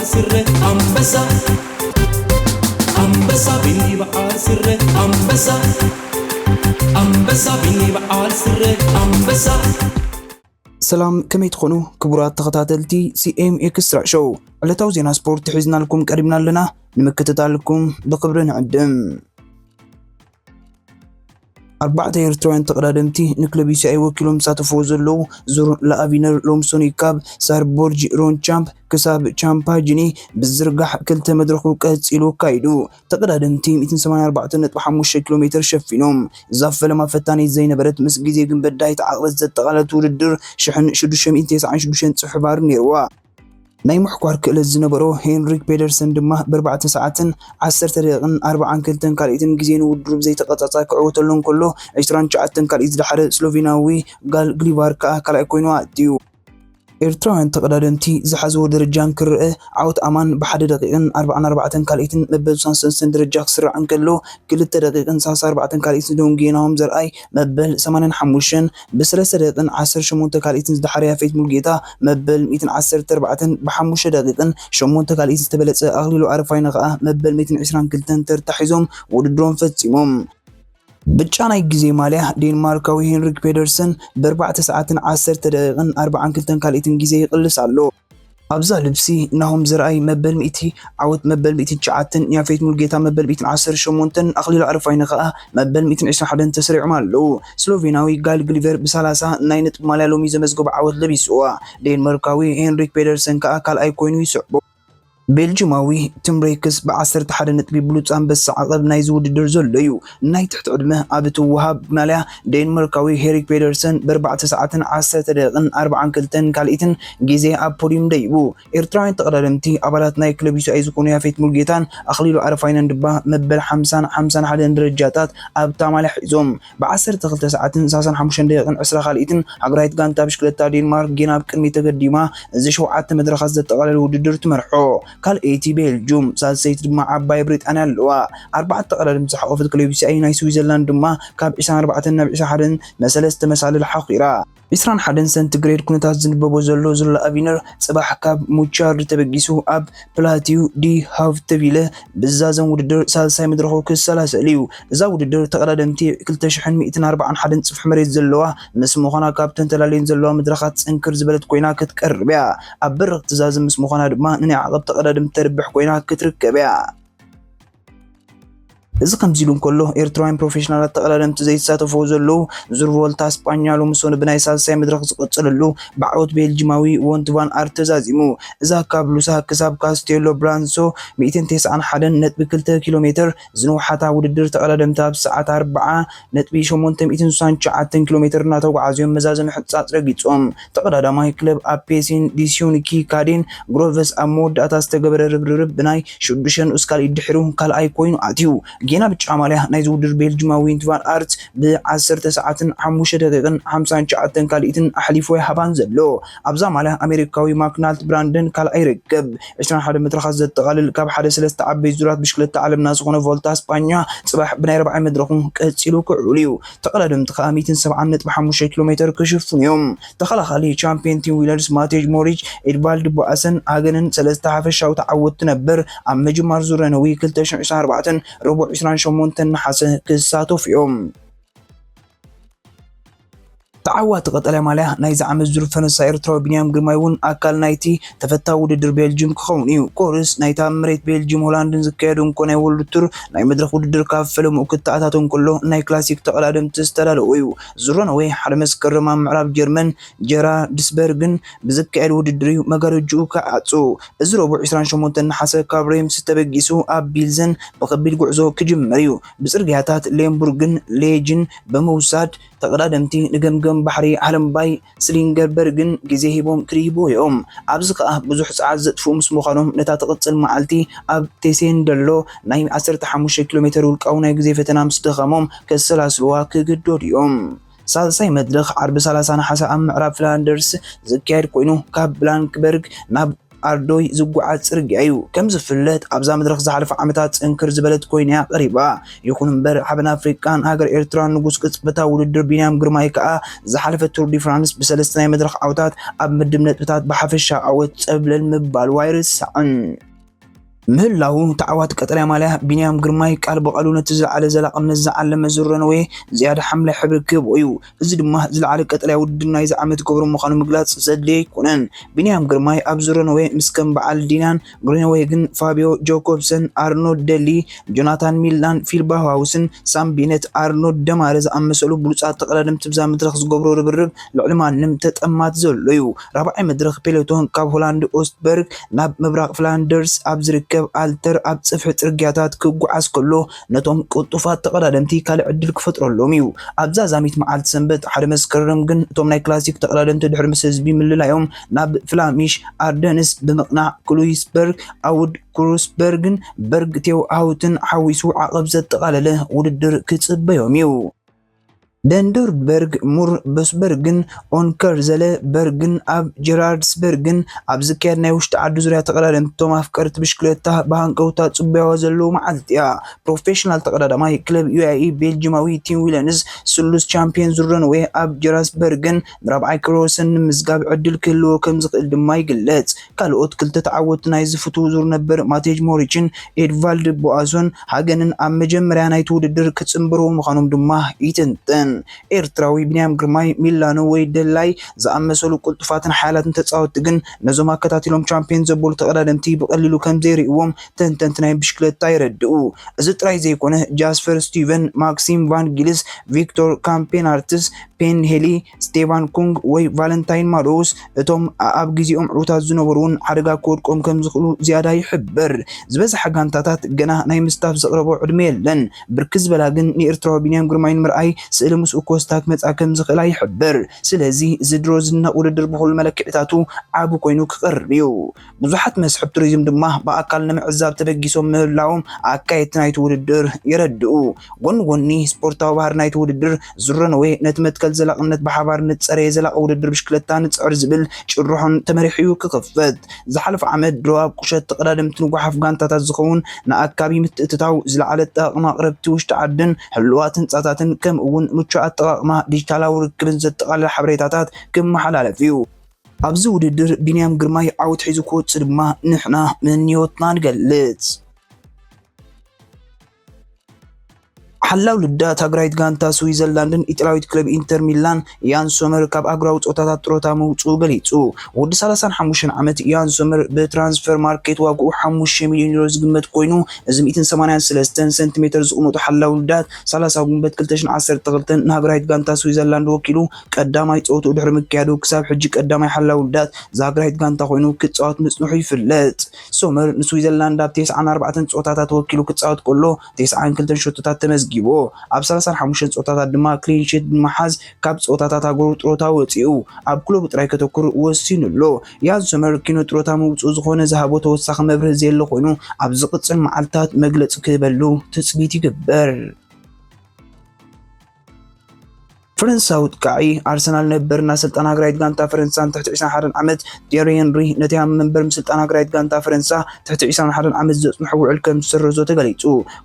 ስረ ኣንበሳ ኣንበሳ ቢኒ በዓል ስረ ኣንበሳ ኣንበሳ ቢኒ በዓል ስረ ኣንበሳ። ሰላም፣ ከመይ ትኾኑ ክቡራት ተኸታተልቲ ሲ ኤም ኤክስትራ ሾው? ዕለታዊ ዜና ስፖርት ሒዝናልኩም ቀሪብና ኣለና፣ ንምክትታልኩም ብኽብሪ ንዕድም። ኣርባዕተ ኤርትራውያን ተቐዳደምቲ ንክለብ ዩ ሲ ኣይ ወኪሎም ዝሳተፍዎ ዘለዉ ዙር ለኣቪነር ሎምሶኒ ካብ ሳርቦርጅ ሮንቻምፕ ክሳብ ቻምፓጂኒ ብዝርጋሕ ክልተ መድረኹ ቀጺሉ ኣካይዱ። ተቐዳደምቲ ሚእትን ሰማንያን ኣርባዕተን ነጥቢ ሓሙሽተ ኪሎ ሜትር ሸፊኖም። እዛ ፈለማ ፈታኒት ዘይነበረት፣ ምስ ግዜ ግን በዳሂት ዓቕበት ዘጠቓለለት ውድድር ሽሕን ሽዱሽተ ሚእትን ተስዓን ሽዱሽተን ጽፍሒ ባር ነይርዋ። ናይ ምሕኳር ክእለት ዝነበሮ ሄንሪክ ፔደርሰን ድማ ብኣርባዕተ ሰዓትን ዓሰርተ ደቂቕን ኣርባዓን ክልተን ካልኢትን ግዜ ንውድድሩ ብዘይተቐጻጻ ክዕወተሉ እንከሎ፣ ዕስራን ትሽዓተን ካልኢት ዝደሓረ ስሎቬናዊ ጋል ግሊቫር ከኣ ካልኣይ ኮይኑ ኣትዩ። ኤርትራውያን ተቐዳደምቲ ዝሓዝዎ ደረጃ እንክርአ፣ ዓወት ኣማን ብሓደ ደቂቕን ኣርባዓን ኣርባዕተን ካልኢትን መበል ስሳን ሰለስተን ደረጃ ክስራዕ እንከሎ፣ ክልተ ደቂቕን ሰላሳን ኣርባዕተን ካልኢትን ዶንጌ ናሆም ዘርኣይ መበል ሰማንያን ሓሙሽተን፣ ብሰለስተ ደቂቕን ዓሰርተ ሸሞንተ ካልኢትን ዝደሓረ ያፌት ሙልጌታ መበል ሚእትን ዓሰርተ ኣርባዕተን ብሓሙሽተ ደቂቕን ሸሞንተ ካልኢትን ዝተበለጸ ኣኽሊሉ ኣረፋይነ ከኣ መበል ሚእትን ዕስራን ክልተን ተርታ ሒዞም ውድድሮም ፈጺሞም። ብጫ ናይ ግዜ ማልያ ዴንማርካዊ ሄንሪክ ፔደርሰን ብኣርባዕተ ሰዓትን ዓሰርተ ደቂቕን ኣርባዓን ክልተን ካልኢትን ግዜ ይቕልስ ኣሎ። ኣብዛ ልብሲ ናሆም ዘርኣይ መበል ሚእቲ፣ ዓወት መበል ሚእትን ትሽዓተን፣ ያፌት ሙልጌታ መበል ሚእትን ዓሰርተ ሸሞንተን፣ ኣኽሊሉ ኣረፋይነ ከኣ መበል ሚእትን ዕስራን ሓደን ተሰሪዖም ኣለዉ። ስሎቬናዊ ጋል ግሊቨር ብሰላሳ ናይ ነጥቢ ማልያ ሎሚ ዘመዝገቦ ዓወት ለቢስዋ። ዴንማርካዊ ሄንሪክ ፔደርሰን ከኣ ካልኣይ ኮይኑ ይስዕቦ። ቤልጂማዊ ትም ሬክስ ብዓሰርተ ሓደ ነጥቢ ብሉጽ ኣንበሳ ዓቐብ ናይዚ ውድድር ዘሎ እዩ። ናይ ትሕቲ ዕድመ ኣብ እቲ ወሃብ ማልያ ዴንማርካዊ ሄሪክ ፔደርሰን ብኣርባዕተ ሰዓትን ዓሰርተ ደቂቕን ኣርባዓን ክልተን ካልኢትን ግዜ ኣብ ፖድዩም ደይቡ። ኤርትራውያን ተቐዳደምቲ ኣባላት ናይ ክለብ ዩ ሲ ኣይ ዝኾኑ ያፌት ሙልጌታን ኣኽሊሉ ኣረፋይነን ድማ መበል ሓምሳን ሓምሳን ሓደን ደረጃታት ኣብታ ማልያ ሒዞም። ብዓሰርተ ክልተ ሰዓትን ሰላሳን ሓሙሽተን ደቂቕን ዕስራ ካልኢትን ሃገራዊት ጋንታ ብሽክለታ ዴንማርክ ጌና ኣብ ቅድሚት ተገዲማ፣ እዚ ሸውዓተ መድረኻት ዘጠቓለለ ውድድር ትመርሖ። ካልኣይቲ ቤልጁም፣ ሳልሰይቲ ድማ ዓባይ ብሪጣንያ ኣለዋ። ኣርባዕተ ተቐዳደምቲ ዝሓቖፈት ክለብ ዩ ሲ ኣይ ናይ ስዊዘርላንድ ድማ ካብ ዕስራን ኣርባዕተን ናብ ዕስራን ሓደን መሰለስተ መሳልል ሓኺራ። ዕስራን ሓደን ሰንቲግሬድ ኩነታት ዝንበቦ ዘሎ ዙር ለኣቪነር ጽባሕ ካብ ሙቻርድ ተበጊሱ ኣብ ፕላቲዩ ዲ ሃቭተቪለ ብዛዘም ውድድር ሳልሳይ መድረኹ ክሰላሰል እዩ። እዛ ውድድር ተቐዳደምቲ ክልተ ሽሕን ሚእትን ኣርባዓን ሓደን ጽፍሒ መሬት ዘለዋ ምስ ምዃና፣ ካብተን ተላልየን ዘለዋ መድረኻት ጽንክር ዝበለት ኮይና ክትቀርብ እያ። ኣብ በረኽቲ ዛዘም ምስ ምዃና ድማ ንናይ ዓቐብ ተቐዳደምቲ ተርብሕ ኮይና ክትርከብ እያ። እዚ ከምዚ ኢሉ እንከሎ፣ ኤርትራውያን ፕሮፌሽናላት ተቐዳደምቲ ዘይተሳተፍዎ ዘለዉ ዙር ቮልታ ስጳኛ ሎሚ ሰኑይ ብናይ ሳልሳይ መድረኽ ዝቐጸለሉ ብዓወት ቤልጂማዊ ዎንት ቫን ኣርት ተዛዚሙ። እዛ ካብ ሉሳ ክሳብ ካስቴሎ ብራንሶ ሚእትን ተስዓን ሓደን ነጥቢ ክልተ ኪሎ ሜትር ዝንውሓታ ውድድር፣ ተቐዳደምቲ ኣብ ሰዓት ኣርብዓ ነጥቢ ሸሞንተ ሚእትን ስሳን ትሽዓተን ኪሎ ሜትር እናተጓዓዙ እዮም መዛዘሚ ሕጻጽ ረጊጾም። ተቐዳዳማይ ክለብ ኣፔሲን ዲሲዩኒኪ ካዴን ግሮቨስ ኣብ መወዳእታ ዝተገበረ ርብርብ ብናይ ሽዱሽተ ንኡስ ካልኢት ድሒሩ ካልኣይ ኮይኑ ኣትዩ። ጌና ብጫ ማልያ ናይዚ ውድድር ቤልጂማዊ ዊንት ቫን ኣርት ብዓሰርተ ሰዓትን ሓሙሽተ ደቂቕን ሓምሳን ትሽዓተን ካልኢትን ኣሕሊፉ ኣይሃባን ዘሎ። ኣብዛ ማልያ ኣሜሪካዊ ማክናልት ብራንደን ካልኣይ ይርከብ። ዕስራን ሓደ መድረኻት ዘጠቓልል ካብ ሓደ ሰለስተ ዓበይቲ ዙራት ብሽክለታ ዓለምና ዝኾነ ቮልታ ስጳኛ ጽባሕ ብናይ ራብዓይ መድረኹ ቀጺሉ ክዕውል እዩ። ተቐዳደምቲ ከኣ ሚእትን ሰብዓን ነጥቢ ሓሙሽተ ኪሎ ሜትር ክሽፍኑ እዮም። ተኸላኻሊ ቻምፒዮን ቲም ዊለርስ ማቴጅ ሞሪች፣ ኤድቫልድ ቦኣሰን ሃገንን ሰለስተ ሓፈሻዊ ተዓወትቲ ነበር ኣብ ምጅማር ዙር ረነዊ ክልተ ሽሕን ዕስራን ኣርባዕተን ረቡዕ ዕስራን ሸሞንተን ነሓሰ ክሳተፉ እዮም። ተዓዋቲ ቀጠልያ ማልያ ናይዚ ዓመት ዙር ፈረንሳ ኤርትራዊ ቢንያም ግርማይ እውን ኣካል ናይቲ ተፈታዊ ውድድር ቤልጅም ክኸውን እዩ። ኮርስ ናይታ ኣብ መሬት ቤልጅም ሆላንድን ዝካየድ እንኮ ናይ ወርልድ ቱር ናይ መድረኽ ውድድር ካብ ፈለምኡ ክተኣታቶ እንከሎ፣ ናይ ክላሲክ ተቐዳደምቲ ዝተዳለወ እዩ። ዙር ረነወይ ሓደ መስከረም ኣብ ምዕራብ ጀርመን ጀራድስበርግን ብዝካየድ ውድድር እዩ መጋረጅኡ ክዓጹ። እዚ ረቡዕ ዕስራን ሸሞንተን ነሓሰ ካብ ሬምስ ተበጊሱ ኣብ ቢልዘን ብኸቢድ ጉዕዞ ክጅምር እዩ። ብጽርግያታት ሌምቡርግን ሌጅን ብምውሳድ፣ ተቐዳደምቲ ንገምገም ባሕሪ ሃለምባይ ስሊንገርበርግን ግዜ ሂቦም ክድይብዎ እዮም። ኣብዚ ከኣ ብዙሕ ጸዓት ዘጥፍኡ ምስ ምዃኖም፣ ነታ ትቕጽል መዓልቲ ኣብ ቴሴንደሎ ናይ ዓሰርተ ሓሙሽተ ኪሎ ሜተር ውልቃዊ ናይ ግዜ ፈተና ምስ ደኸሞም፣ ከሰላስልዋ ክግደዱ እዮም። ሳልሳይ መድረኽ ዓርቢ ሰላሳ ነሓሰ ኣብ ምዕራብ ፍላንደርስ ዝካየድ ኮይኑ፣ ካብ ብላንክበርግ ናብ ኣርዶይ ዝጓዓዝ ጽርግያ እዩ። ከም ዝፍለጥ ኣብዛ መድረኽ ዝሓለፈ ዓመታት ጽንክር ዝበለት ኮይና እያ ቀሪባ። ይኹን እምበር ሓበን ኣፍሪቃን ሃገር ኤርትራን ንጉስ ቅጽበታዊ ውድድር ቢንያም ግርማይ ከኣ ዝሓለፈ ቱር ዲ ፍራንስ ብሰለስተ ናይ መድረኽ ዓወታት ኣብ ምድብ ነጥብታት ብሓፈሻ ዓወት ጸብለል ምባሉ ኣይርሳዕን። ምህላው ተዓዋቲ ቀጠልያ ማልያ ቢንያም ግርማይ ቃል ብቓሉ ነቲ ዝለዓለ ዘላቕነት ዝዓለመ ዙር ረንወይ ዝያዳ ሓምላይ ሕብሪ ክህቦ እዩ። እዚ ድማ ዝለዓለ ቀጠልያ ውድድር ናይዚ ዓመት ገብሮ ምዃኑ ምግላጽ ዘድልዮ ኣይኮነን። ቢንያም ግርማይ ኣብ ዙር ረንወይ ምስ ከም በዓል ዲናን ግሪንወይግን፣ ፋቢዮ ጆኮብሰን፣ ኣርኖልድ ደሊ፣ ጆናታን ሚላን፣ ፊል ባውሃውስን ሳም ቢነት፣ ኣርኖልድ ደማረ ዝኣመሰሉ ብሉጻት ተቐዳደምቲ ብዛ መድረኽ ዝገብሮ ርብርብ ልዕሊ ማንም ተጠማት ዘሎ እዩ። ራብዓይ መድረኽ ፔሎቶን ካብ ሆላንድ ኦስትበርግ ናብ ምብራቕ ፍላንደርስ ኣብ ዝርከብ ኣልተር ኣብ ጽፍሒ ጽርግያታት ክጓዓዝ ከሎ ነቶም ቅልጡፋት ተቐዳደምቲ ካልእ ዕድል ክፈጥረሎም እዩ። ኣብዛ ዛሚት መዓልቲ ሰንበት ሓደ መስከረም ግን እቶም ናይ ክላሲክ ተቐዳደምቲ ድሕሪ ምስ ህዝቢ ምልላዮም ናብ ፍላሚሽ ኣርደንስ ብምቕናዕ ክሉይስበርግ ኣውድ ክሩስበርግን በርግ ቴው ሃውትን ሓዊሱ ዓቐብ ዘጠቓለለ ውድድር ክጽበዮም እዩ። ደንደርበርግ፣ ሙር በስበርግን ኦንከርዘለ በርግን ኣብ ጀራርድስበርግን ኣብ ዝካየድ ናይ ውሽጢ ዓዲ ዙርያ ተቐዳደምቲ እቶም ኣፍቀርቲ ብሽክለታ ብሃንቀውታ ጽበያዋ ዘለዉ መዓልቲ እያ። ፕሮፌሽናል ተቐዳዳማይ ክለብ ዩ ኤ ኢ ቤልጂማዊ ቲም ዊለንስ ስሉስ ቻምፒዮን ዙር ረንወይ ኣብ ጀራርድስበርግን ንራብዓይ ክብረ ወሰን ንምዝጋብ ዕድል ክህልዎ ከም ዝኽእል ድማ ይግለጽ። ካልኦት ክልተ ተዓወትቲ ናይዚ ፍቱው ዙር ነበር ማቴጅ ሞሪችን ኤድቫልድ ቦኣሶን ሃገንን ኣብ መጀመርያ ናይቲ ውድድር ክጽንበርዎ ምዃኖም ድማ ይትንተን። ኤርትራዊ ቢንያም ግርማይ፣ ሚላኖ ወይ ደላይ ዝኣመሰሉ ቅልጡፋትን ሓያላትን ተጻወትቲ ግን ነዞም ኣከታቲሎም ቻምፒዮን ዘበሉ ተቐዳደምቲ ብቐሊሉ ከም ዘይርእይዎም ተንተንቲ ናይ ብሽክለታ የረድኡ። እዚ ጥራይ ዘይኮነ፣ ጃስፐር ስቲቨን፣ ማክሲም ቫን ጊልስ፣ ቪክቶር ካምፔናርትስ፣ ፔን ሄሊ፣ ስቴቫን ኩንግ ወይ ቫለንታይን ማዶውስ፣ እቶም ኣብ ግዜኦም ዕዉታት ዝነበሩ እውን ሓደጋ ክወድቆም ከም ዝኽእሉ ዝያዳ ይሕብር። ዝበዝሓ ጋንታታት ገና ናይ ምስታፍ ዘቕረቦ ዕድመ የለን። ብርክት ዝበላ ግን ንኤርትራዊ ቢንያም ግርማይ ንምርኣይ ስእሊ ምስኡ ኮስታ ክመጻ ከም ዝኽእላ ይሕብር። ስለዚ እዚ ድሮ ዝድነቕ ውድድር ብኹሉ መለክዒታቱ ዓቢ ኮይኑ ክቐርብ እዩ። ብዙሓት መስሕብ ቱሪዝም ድማ ብኣካል ንምዕዛብ ተበጊሶም ምህላዎም ኣካየድቲ ናይቲ ውድድር የረድኡ። ጎኒ ጎኒ ስፖርታዊ ባህሪ ናይቲ ውድድር፣ ዙር ረንወይ ነቲ መትከል ዘላቕነት ብሓባር ንጸረየ ዘላቒ ውድድር ብሽክለታ ንጽዕር ዝብል ጭርሖን ተመሪሑ እዩ ክኽፈት። ዝሓለፈ ዓመት ድሮ ኣብ ቁሸት ተቐዳደምትን ጓሓፍ ጋንታታት ዝኸውን ንኣካቢ ምትእትታው፣ ዝለዓለ ኣጠቓቕማ ኣቕረብቲ ውሽጢ ዓድን ህሉዋት ህንጻታትን፣ ከምኡ እውን ምቹእ ኣጠቓቕማ ዲጂታላዊ ርክብን ዘጠቓለለ ሓበሬታታት ክመሓላለፍ እዩ። ኣብዚ ውድድር ቢንያም ግርማይ ዓወት ሒዙ ክወጽእ ድማ ንሕና ምንዮትና ንገልጽ። ሓላው ልዳት ሃገራዊት ጋንታ ስዊዘርላንድን ኢጣልያዊት ክለብ ኢንተር ሚላን፣ ያን ሶመር፣ ካብ ኣህጉራዊ ጸወታታት ጥሮታ ምውጽኡ ገሊጹ። ወዲ ሰላሳን ሓሙሽተን ዓመት ያን ሶመር ብትራንስፈር ማርኬት ዋግኡ ሓሙሽተ ሚልዮን ዩሮ ዝግመት ኮይኑ፣ እዚ ሚእትን ሰማንያን ሰለስተን ሰንቲሜተር ዝቕመጡ ሓላው ልዳት፣ ሰላሳ ጉንበት ክልተ ሽሕን ዓሰርተ ክልተን ንሃገራዊት ጋንታ ስዊዘርላንድ ወኪሉ ቀዳማይ ጸወትኡ ድሕሪ ምክያዱ፣ ክሳብ ሕጂ ቀዳማይ ሓላው ልዳት እዛ ሃገራዊት ጋንታ ኮይኑ ክጻወት ምጽንሑ ይፍለጥ። ሶመር ንስዊዘርላንድ ኣብ ተስዓን ኣርባዕተን ጸወታታት ወኪሉ ክጻወት ከሎ፣ ተስዓን ክልተን ሸቶታት ተመዝጊቡ። ኣብ ሰላሳን ሓሙሽተን ጸወታታት ድማ ክሊን ሺት ብምሓዝ ካብ ጸወታታት ሃገሩ ጥሮታ ወጺኡ። ኣብ ክለቡ ጥራይ ከተኩር ወሲኑ ኣሎ። ያን ሶመር ኪኖ ጥሮታ ምውጽኡ ዝኾነ ዝሃቦ ተወሳኺ መብርሂ ዘየለ ኮይኑ፣ ኣብ ዝቕጽል መዓልታት መግለጺ ክህበሉ ትጽቢት ይግበር። ፈረንሳዊ ኣጥቃዒ ኣርሰናል ነበርን ኣሰልጣኒ ሃገራዊት ጋንታ ፈረንሳን ትሕቲ ዕስራን ሓደን ዓመት ቴሪ ሄንሪ፣ ነቲ ኣብ መንበር ምስልጣን ሃገራዊት ጋንታ ፈረንሳ ትሕቲ ዕስራን ሓደን ዓመት ዘጽንሖ ውዕል ከም ዝሰረዞ ተገሊጹ።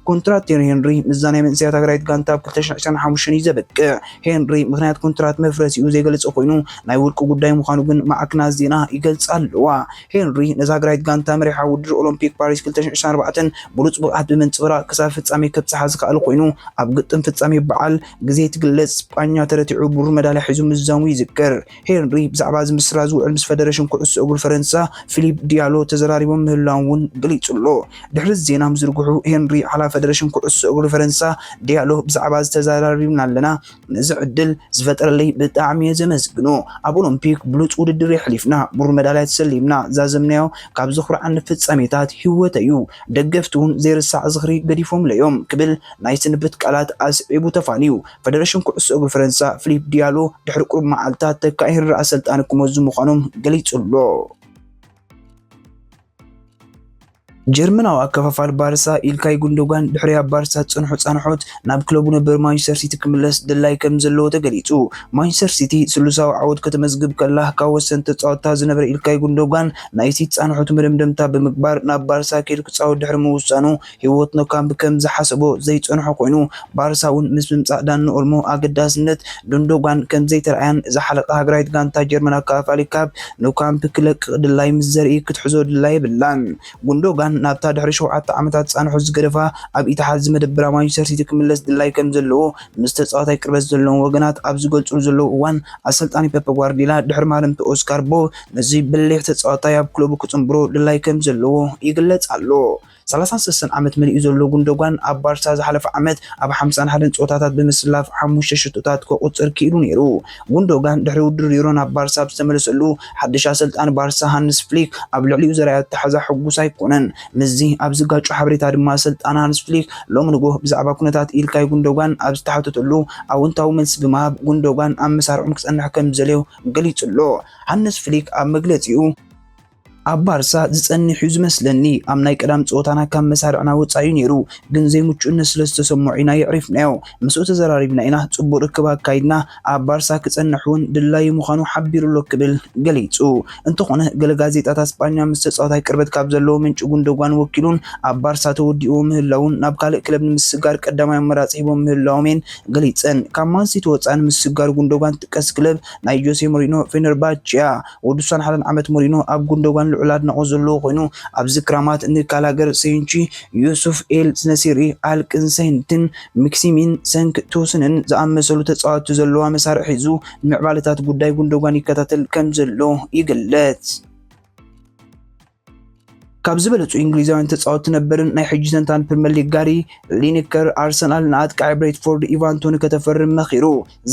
ኮንትራት ቴሪ ሄንሪ ምስዛ ናይ መንእሰያት ሃገራዊት ጋንታ ኣብ ክልተ ሽሕን ዕስራን ሓሙሽተን እዩ ዘበቅዕ። ሄንሪ ምኽንያት ኮንትራት መፍረሲኡ ዘይገለጸ ኮይኑ፣ ናይ ውልቂ ጉዳይ ምዃኑ ግን ማዕክናት ዜና ይገልጻ ኣለዋ። ሄንሪ ነዛ ሃገራዊት ጋንታ መሪሓ ውድድር ኦሎምፒክ ፓሪስ ክልተ ሽሕን ዕስራን ኣርባዕተን ብሉጽ ብቕዓት ብምንጽብራቕ ክሳብ ፍጻሜ ከብጽሓ ዝኸኣለ ኮይኑ፣ ኣብ ግጥም ፍጻሜ በዓል ግዜ ትግለጽ ስጳኛ ተረቲዑ ብሩር መዳልያ ሒዙ ምዝዛሙ ይዝከር። ሄንሪ ብዛዕባ እዚ ምስራዝ ውዕል ምስ ፈደረሽን ኩዕሶ እግሪ ፈረንሳ ፊሊፕ ዲያሎ ተዘራሪቦም ምህላዎም እውን ገሊጹ ኣሎ። ድሕሪ እዚ ዜና ምዝርግሑ ሄንሪ ሓላፊ ፈደረሽን ኩዕሶ እግሪ ፈረንሳ ዲያሎ ብዛዕባ እዚ ተዘራሪብና ኣለና። ነዚ ዕድል ዝፈጠረለይ ብጣዕሚ እየ ዘመስግኖ። ኣብ ኦሎምፒክ ብሉጽ ውድድር የሕሊፍና፣ ብሩር መዳልያ ተሰሊምና፣ ዛዘምናዮ ካብ ዘኹርዓኒ ፍጻሜታት ህይወተይ እዩ። ደገፍቲ እውን ዘይርሳዕ ዝኽሪ ገዲፎምለይ እዮም ክብል ናይ ስንብት ቃላት ኣስዒቡ ተፋንዩ። ፈደረሽን ኩዕሶ እግሪ ፈረንሳ ፊሊፕ ዲያሎ ድሕሪ ቁሩብ መዓልታት ተካኢ ሄንሪ ኣሰልጣኒ ክመዙ ምዃኖም ገሊጹ ኣሎ። ጀርመናዊ ኣከፋፋሊ ባርሳ ኢልካይ ጉንዶጋን ድሕሪ ኣብ ባርሳ ዝጸንሖ ጻንሖት ናብ ክለቡ ነበር ማንቸስተር ሲቲ ክምለስ ድላይ ከም ዘለዎ ተገሊጹ። ማንቸስተር ሲቲ ስሉሳዊ ዓወት ከተመዝግብ ከላ ካብ ወሰንቲ ተጻወትታ ዝነበረ ኢልካይ ጉንዶጋን ናይ ሲቲ ጻንሖት መደምደምታ ብምግባር ናብ ባርሳ ከይዱ ክጻወት ድሕሪ ምውሳኑ ህይወት ኖካምፕ ከም ዝሓሰቦ ዘይጸንሖ ኮይኑ ባርሳ እውን ምስ ምምጻእ ዳኒ ኦልሞ ኣገዳስነት ጉንዶጋን ከም ዘይተረኣያን ዝሓለቐ ሃገራዊት ጋንታ ጀርመን ኣከፋፋሊ ካብ ኖካምፕ ክለቅቕ ድላይ ምስ ዘርኢ ክትሕዞ ድላይ የብላን። ጉንዶጋን ናብታ ድሕሪ ሸውዓተ ዓመታት ጻንሖ ዝገደፋ ኣብ ኢትሓድ ዝመደብራ ማንቸስተር ሲቲ ክምለስ ድላይ ከም ዘለዎ ምስ ተጻዋታይ ቅርበት ዘለዎም ወገናት ኣብ ዝገልጹሉ ዘለዉ እዋን ኣሰልጣኒ ፔፕ ጓርዲዮላ ድሕሪ ማረምቲ ኦስካር ቦብ ነዚ በሊሕ ተጻዋታይ ኣብ ክለቡ ክጽንብሮ ድላይ ከም ዘለዎ ይግለጽ ኣሎ። ሰላሳን ሰለስተን ዓመት መሊኡ ዘሎ ጉንዶጋን ኣብ ባርሳ ዝሓለፈ ዓመት ኣብ ሓምሳን ሓደን ጸወታታት ብምስላፍ ሓሙሽተ ሸቶታት ከቑጽር ክኢሉ ነይሩ። ጉንዶጋን ድሕሪ ውድድር ዩሮ ናብ ባርሳ ኣብ ዝተመለሰሉ ሓድሽ ኣሰልጣኒ ባርሳ ሃንስ ፍሊክ ኣብ ልዕሊኡ ዘርኣዮ ኣተሓዛ ሕጉስ ኣይኮነን። ምስዚ ኣብ ዝጋጮ ሓበሬታ ድማ ኣሰልጣኒ ሃንስ ፍሊክ ሎሚ ንግሆ ብዛዕባ ኩነታት ኢልካይ ጉንዶጋን ኣብ ዝተሓተተሉ ኣወንታዊ መልሲ ብምሃብ ጉንዶጋን ኣብ መሳርዖም ክጸንሕ ከም ዝደለዮ ገሊጹ ኣሎ። ሃንስ ፍሊክ ኣብ መግለጺኡ ኣብ ባርሳ ዝጸንሕ እዩ ዝመስለኒ። ኣብ ናይ ቀዳም ጸወታና ካብ መሳርዕና ወጻኢ እዩ ነይሩ፣ ግን ዘይምቹእነት ስለ ዝተሰምዖ ኢና የዕሪፍናዮ። ምስኡ ተዘራሪብና ኢና፣ ጽቡቕ ርክብ ኣካይድና። ኣብ ባርሳ ክጸንሕ እውን ድላዩ ምዃኑ ሓቢሩ ኣሎ ክብል ገሊጹ። እንተኾነ ገለ ጋዜጣታት ስጳኛ ምስ ተጻዋታይ ቅርበት ካብ ዘለዎ ምንጪ ጉንዶጋን ወኪሉን ኣብ ባርሳ ተወዲእዎ ምህላውን ናብ ካልእ ክለብ ንምስጋር ቀዳማይ ኣማራጺ ሂቦም ምህላዎም እየን ገሊጸን። ካብ ማንሲቲ ወጻኢ ንምስጋር ጉንዶጋን ትጥቀስ ክለብ ናይ ጆሴ ሞሪኖ ፌነርባቼ እያ። ወዲ ሱሳን ሓደን ዓመት ሞሪኖ ኣብ ጉንዶጋን ልዑል ኣድናቖት ዘለዎ ኮይኑ ኣብዚ ክራማት ንካላገር ሴንቺ፣ ዩሱፍ ኤል ነሲሪ፣ ኣልቅን ሰይንትን፣ ሚክሲሚን ሰንክ ቶስንን ዝኣመሰሉ ተጻወትቲ ዘለዋ መሳርሒ ሒዙ ንምዕባለታት ጉዳይ ጉንዶጋን ይከታተል ከም ዘሎ ይግለጽ። ካብ ዝበለጹ እንግሊዛውያን ተጻወትቲ ነበርን ናይ ሕጂ ተንታኒ ፕሪምየር ሊግ ጋሪ ሊኒከር ኣርሰናል ንኣጥቃዒ ብሬትፎርድ ኢቫን ቶኒ ከተፈርም መኺሩ።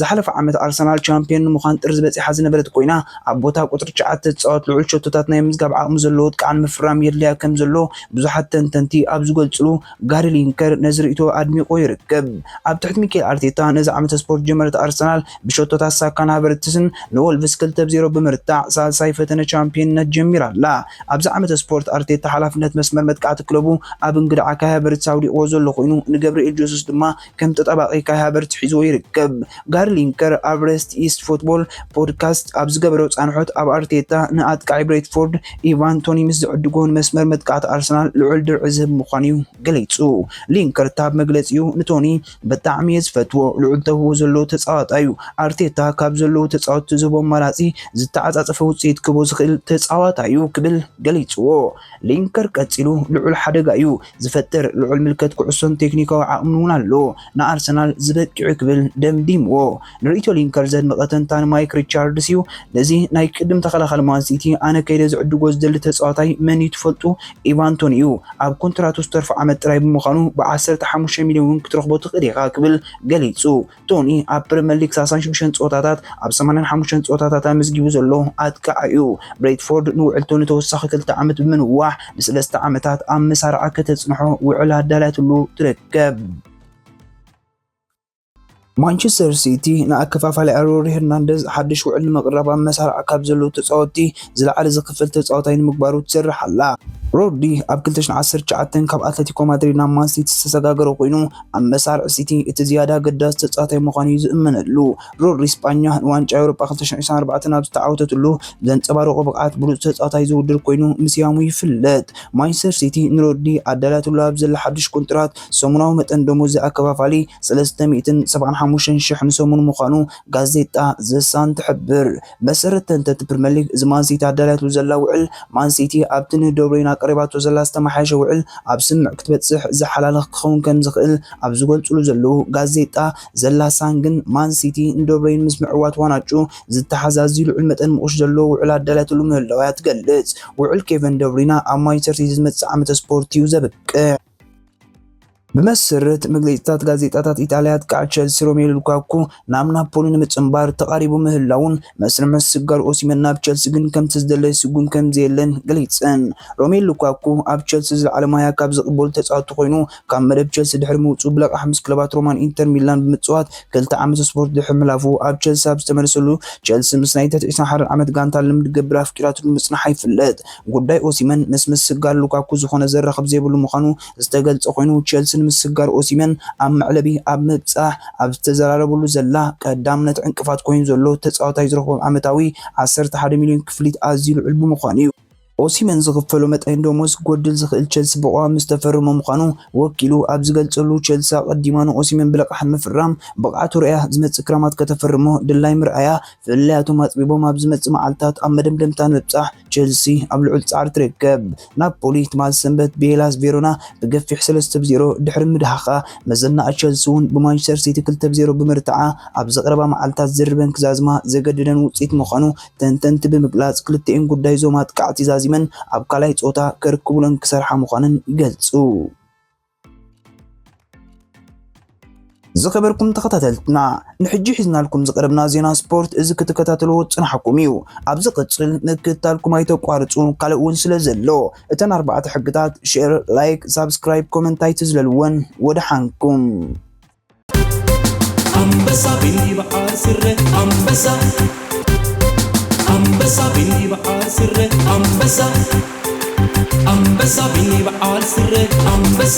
ዝሓለፈ ዓመት ኣርሰናል ቻምፒዮን ንምዃን ጥሪ ዝበጺሓ ዝነበረት ኮይና ኣብ ቦታ ቁጽሪ ትሽዓተ ዝጻወት ልዑል ሸቶታት ናይ ምዝጋብ ዓቕሚ ዘለዎ ኣጥቃዓን ምፍራም የድልያ ከም ዘሎ ብዙሓት ተንተንቲ ኣብ ዝገልጽሉ ጋሪ ሊንከር ነዚ ርእይቶ ኣድሚቑ ይርከብ። ኣብ ትሕቲ ሚካኤል ኣርቴታ ነዚ ዓመተ ስፖርት ጀመረት ኣርሰናል ብሸቶታት ሳካን ሃቨርትስን ንወልቭስ ክልተ ብ ዜሮ ብምርታዕ ሳልሳይ ፈተነ ቻምፒዮንነት ጀሚራ ኣላ። ኣብዚ ዓመተ ስፖርት ኣርቴታ ሓላፍነት መስመር መጥቃዕቲ ክለቡ ኣብ እንግድዓ ካይ ሃቨርትስ ኣውዲቕዎ ዘሎ ኮይኑ ንገብርኤል ጆሱስ ድማ ከም ተጣባቒ ካይ ሃቨርትስ ሒዝዎ ይርከብ። ጋሪ ሊንከር ኣብ ሬስት ኢስት ፉትቦል ፖድካስት ኣብ ዝገበሮ ጻንሖት ኣብ ኣርቴታ ንኣጥቃዒ ብሬትፎርድ ኢቫን ቶኒ ምስ ዝዕድጎ ንመስመር መጥቃዕቲ ኣርሰናል ልዑል ድርዒ ዝህብ ምዃኑ እዩ ገሊጹ። ሊንከር ኣብ መግለጺኡ ንቶኒ ብጣዕሚ እየ ዝፈትዎ፣ ልዑል ተውህቦ ዘለዎ ተጻዋታይ እዩ። ኣርቴታ ካብ ዘለዉ ተጻወትቲ ዝህቦ ኣማራጺ ዝተዓጻጸፈ ውጽኢት ክህቦ ዝኽእል ተጻዋታይ እዩ ክብል ገሊጽዎ። ሊንከር ቀጺሉ ልዑል ሓደጋ እዩ ዝፈጥር፣ ልዑል ምልከት ኩዕሶን ቴክኒካዊ ዓቕምን እውን ኣለዎ፣ ንኣርሰናል ዝበቅዕ እዩ ክብል ደምዲምዎ። ንርእይቶ ሊንከር ዘድመቐ ተንታኒ ማይክ ሪቻርድስ እዩ፣ ነዚ ናይ ቅድም ተኸላኻሊ ማንሲቲ ኣነ ከይደ ዝዕድጎ ዝደሊ ተጻዋታይ መን እዩ ትፈልጡ? ኢቫን ቶኒ እዩ። ኣብ ኮንትራቱ ዝተርፎ ዓመት ጥራይ ብምዃኑ ብ ዓሰርተ ሓሙሽተ ሚልዮን እውን ክትረኽቦ ትኽእል ኢኻ ክብል ገሊጹ። ቶኒ ኣብ ፕሪምየር ሊግ ሰላሳን ሽዱሽተን ጸወታታት ኣብ ሰማንያን ሓሙሽተን ጸወታታት ኣመዝጊቡ ዘሎ ኣጥቃዒ እዩ። ብሬትፎርድ ንውዕል ቶኒ ተወሳኺ ክልተ ዓመት ብምንዋሕ ንሰለስተ ዓመታት ኣብ መሳርዓ ከተጽንሖ ውዕል ኣዳልያትሉ ትርከብ። ማንቸስተር ሲቲ ንኣከፋፋሊ ሮድሪ ሄርናንደዝ ሓድሽ ውዕል ንምቕራብ ኣብ መሳርዓ ካብ ዘለዉ ተጻወትቲ ዝለዓለ ዝኽፈል ተጻዋታይ ንምግባሩ ትሰርሕ ኣላ። ሮድሪ ኣብ ክልተ ሽሕን ዓሰርተ ትሽዓተን ካብ ኣትለቲኮ ማድሪድ ናብ ማን ሲቲ ዝተሰጋገረ ኮይኑ ኣብ መሳርዕ ሲቲ እቲ ዝያዳ ኣገዳሲ ተጻዋታይ ምዃኑ እዩ ዝእመነሉ። ሮድሪ ስጳኛ ንዋንጫ ኤውሮጳ ክልተ ሽሕን ዕስራን ኣርባዕተን ኣብ ዝተዓወተትሉ ዘንጸባረቖ ብቕዓት ብሉጽ ተጻዋታይ ዝውድር ኮይኑ ምስያሙ ይፍለጥ። ማንቸስተር ሲቲ ንሮድሪ ኣዳልያትሉ ኣብ ዘላ ሓድሽ ኮንትራት ሰሙናዊ መጠን ደሞዝ ኣከፋፋሊ ሰለስተ ሚእትን ሰብዓን ሓሙሽተን ሽሕ ንሰሙን ምዃኑ ጋዜጣ ዘ ሳን ትሕብር። መሰረት ተንተንቲ ፕሪምየር ሊግ እዚ ማን ሲቲ ኣዳልያትሉ ዘላ ውዕል ማን ሲቲ ኣብቲ ንደብሮይን ኣቅሪባቶ ዘላ ዝተመሓየሸ ውዕል ኣብ ስምምዕ ክትበጽሕ ዝሓላልኽ ክኸውን ከም ዝኽእል ኣብ ዝገልጽሉ ዘለዉ ጋዜጣ ዘላ ሳን ግን ማን ሲቲ ንደብሮይን ምስ ምዕዋት ዋናጩ ዝተሓዛዚ ልዑል መጠን ምቑሽ ዘለዎ ውዕል ኣዳልያትሉ ምህላዋ እያ ትገልጽ። ውዕል ኬቨን ደብሪና ኣብ ማንቸስተር ሲቲ ዝመጽእ ዓመተ ስፖርት እዩ ዘብቅዕ። ብመሰረት መግለጺታት ጋዜጣታት ኢጣልያ፣ ኣጥቃዕ ቸልሲ ሮሜሉ ሉካኩ ናብ ናፖሊ ንምጽንባር ተቓሪቡ ምህላውን መስርሕ ምስግጋር ኦሲመን ናብ ቸልሲ ግን ከምቲ ዝደለየ ስጉም ከም ዘየለን ገሊጸን። ሮሜሉ ሉካኩ ኣብ ቸልሲ ዝለዓለ ማያ ካብ ዝቕበሉ ተጻወትቲ ኮይኑ፣ ካብ መደብ ቸልሲ ድሕሪ ምውጽኡ ብለቓሕ ምስ ክለባት ሮማን ኢንተር ሚላን ብምጽዋት ክልተ ዓመት ስፖርት ድሕሪ ምህላፉ ኣብ ቸልሲ ኣብ ዝተመለሰሉ፣ ቸልሲ ምስ ናይ ትሕቲ ዕስራን ሓደን ዓመት ጋንታ ልምዲ ክገብር ኣፍቂራትሉ ምጽንሓ ይፍለጥ። ጉዳይ ኦሲመን ምስ ምስግጋር ሉካኩ ዝኾነ ዘራኽብ ዘይብሉ ምዃኑ ዝተገልጸ ኮይኑ፣ ቸልሲ ንምስግጋር ኦሲመን ኣብ መዕለቢ ኣብ ምብጻሕ ኣብ ዝተዘራረብሉ ዘላ ቀዳምነት ዕንቅፋት ኮይኑ ዘሎ ተጻዋታይ ዝረኽቦ ዓመታዊ ዓሰርተ ሓደ ሚልዮን ክፍሊት ኣዝዩ ልዑል ብምዃኑ እዩ። ኦሲመን ዝኽፈሎ መጠን ደሞዝ ክጎድል ዝኽእል ቸልሲ ብቐዋሚ ዝተፈረሞ ምዃኑ ወኪሉ ኣብ ዝገልጸሉ፣ ቸልሲ ኣቐዲማ ንኦሲመን ብለቓሕ ንምፍራም ብቕዓቱ ርእያ ዝመጽእ ክረማት ከተፈርሞ ድላይ ምርኣያ፣ ፍልልያቶም ኣጽቢቦም ኣብ ዝመጽእ መዓልታት ኣብ መደምደምታ ንምብጻሕ ቸልሲ ኣብ ልዑል ጻዕሪ ትርከብ። ናፖሊ ትማል ሰንበት ብሄላስ ቬሮና ብገፊሕ ሰለስተ ብ ዜሮ ድሕሪ ምድሃኻ፣ መዘናኣ ቸልሲ እውን ብማንቸስተር ሲቲ ክልተ ብ ዜሮ ብምርትዓ ኣብ ዝቐረባ መዓልታት ዝርበን ክዛዝማ ዘገደደን ውጽኢት ምዃኑ ተንተንቲ ብምግላጽ፣ ክልቲኤን ጉዳይ እዞም ኣጥቃዕቲ ዛዚመን ኣብ ካልኣይ ጾታ ከርክቡለን ክሰርሓ ምዃነን ይገልጹ። ዝኸበርኩም ተኸታተልትና፣ ንሕጂ ሒዝናልኩም ዝቐረብና ዜና ስፖርት እዚ ክትከታተልዎ ዝጸናሕኩም እዩ። ኣብ ዝቕጽል ምክትታልኩም ኣይተቋርጹ፣ ካልእ እውን ስለ ዘሎ፣ እተን ኣርባዕተ ሕግታት፣ ሼር፣ ላይክ፣ ሳብስክራይብ፣ ኮመንት ኣይትዝለልወን። ወደሓንኩም። ኣንበሳ ቢኒ በዓል ስረ ኣንበሳ ኣንበሳ ቢኒ በዓል ስረ ኣንበሳ ኣንበሳ ቢኒ በዓል ስረ ኣንበሳ